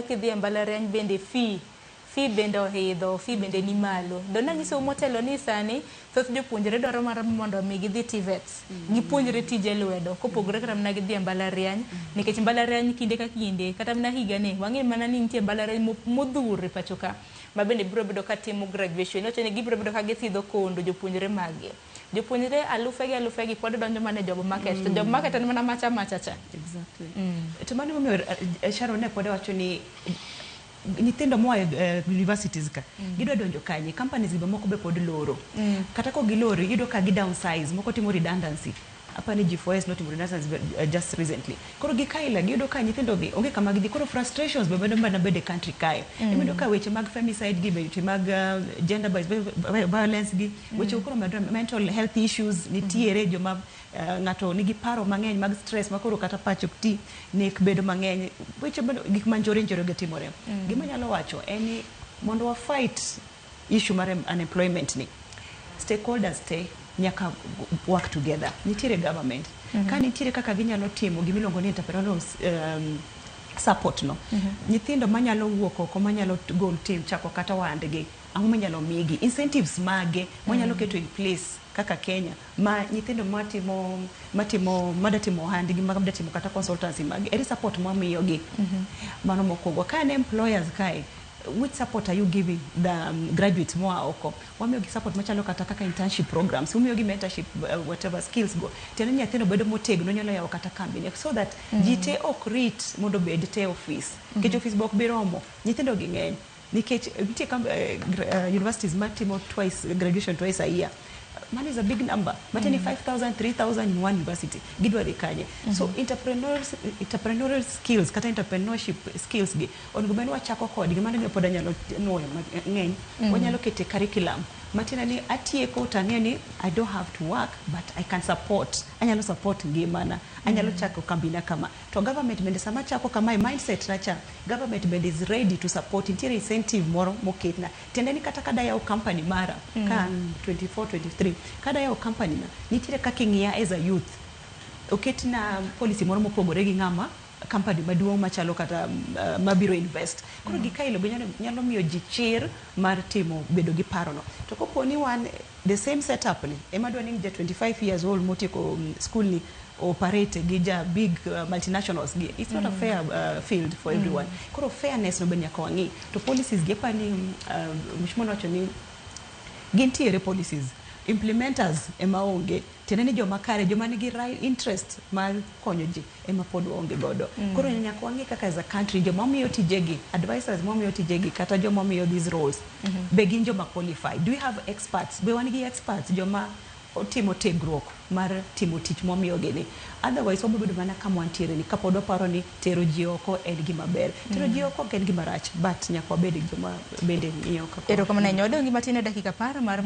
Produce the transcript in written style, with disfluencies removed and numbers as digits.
Kidhi e mbalariany bende fee bende oidho, fee bende ni malo. Do nanyisou motelo ni sani thoth jopuonjre dwaro mar mondo mi gidhi TVETs. Gipuonjre tije lwedo kopogore kata mana gidhi e mbalariany nikech mbalariany kinde ka kinde kata mana higani wang'e mana ni nitie mbalariany modhuro e pacho ka ma bende biro bedo ka timo graduation. Iwacho ni gibiro bedo ka gisidho kondo jopuonjre mag gi. Jopuonjre alufe gi alufe gi pod donjo mana e job market. To job market en mana macha macha cha. Exactly. To mano emomiyo Sharon ne pod awacho ni nyithindo moa e universities ka gidwa donjo kanye? Companies be moko be pod loro. Kata kok giloro, iyudo ka gi downsize, moko timo redundancy. Apani G4S notimo redundancy just recently. Koro gi kaila giyudo ka nyithindo gi onge kama gidhi. Koro frustrations be medo mana bedo e country kae. Iyudo ka weche mag femicide gi, weche mag gender based violence gi, weche koro medore, mental health issues nitiere, joma ng'ato nigi paro mang'eny mag stress ma koro kata pache ok ti, nek bedo mang'eny, weche gik ma njore njore gi timore. Gima anyalo wacho en ni mondo wa fight issue mar unemployment ni, stakeholders te nyaka work together. Nitiere government. Ka nitiere kaka ginyalo timo gimiluongo ni entrepreneurial support no. Nyithindo manyalo wuok oko, manyalo gol tim chako kata ohandgi, ang'o minyalo migi? Incentives mage mwanyalo keto in place kaka Kenya ma nyithindo matimo mada timo ohandgi, mada timo kata consultancy mag, ere support mwamiyogi? Mano mokwongo. Ka en employers kae, which support are you giving the graduates moa oko? Wamiyogi support machalo kata kaka internship programs, wamiyogi mentorship, whatever skills go. Tiende ni nyathino bedo motegno, nyalo yawo kata kambi ne so that ji te ok rit mondo obed te office. Nikech office be ok bi romo, nyithindo gi ng'eny. Nikech nitie universities matimo twice graduation, twice a year. Mano is a big number. Matiende ni 5,000, 3,000 in one university. Gidwa dhi kanye? So entrepreneurial skills kata entrepreneurship skills gi onego bed ni wachako kodgi. Mano gima pod anyalo nuoyo mang'eny. Wanyalo kete curriculum. Matiende ni atieko to ang'eyo ni I don't have to work, but I can support. Anyalo support ngimana. Anyalo chako kambina kama. To government bende sama chako kamae, mindset na cha, government bende is ready to support. Nitiere incentive moro moketna. Tiende ni kata kada yawo company mara, ka an 24, 23, kada yawo company na, nitiere kaka ing'iya as a youth. Oketna policy moro mopogore gi ng'ama company maduong' machalo kata mabiro invest. Koro gik kailo be nyalo miyo ji chir mar timo bedo gi paro no. To kopo ni wan the same setup ni, ema dwa ni ja 25 years old motieko school ni operate gi ja big multinationals gi. It's not a fair field for everyone. Koro fairness no be nyaka wang'i. To policies gi apani Mheshimiwa nowacho ni gintiere policies, implementers ema onge. Tiende ni joma kare, joma nigi right interest mar konyo ji ema pod waonge godo. Koro nyaka wang'i kaka as a country joma miyo tijegi, advisors mamiyo tijegi kata joma miyo these roles, be gin joma qualified? Do we have experts? Be wan gi experts, joma otimo tiegruok mar timo tich mwamiyogi ni? Otherwise wabiro bedo mana kama wantiere ni kapod waparo ni tero ji oko en gima ber. Tero ji oko ok en gima rach, but nyaka wabed gi joma bende ng'iyo kaka Erokamano ahinya. Wadong' gi matin e dakika 10 mar mondo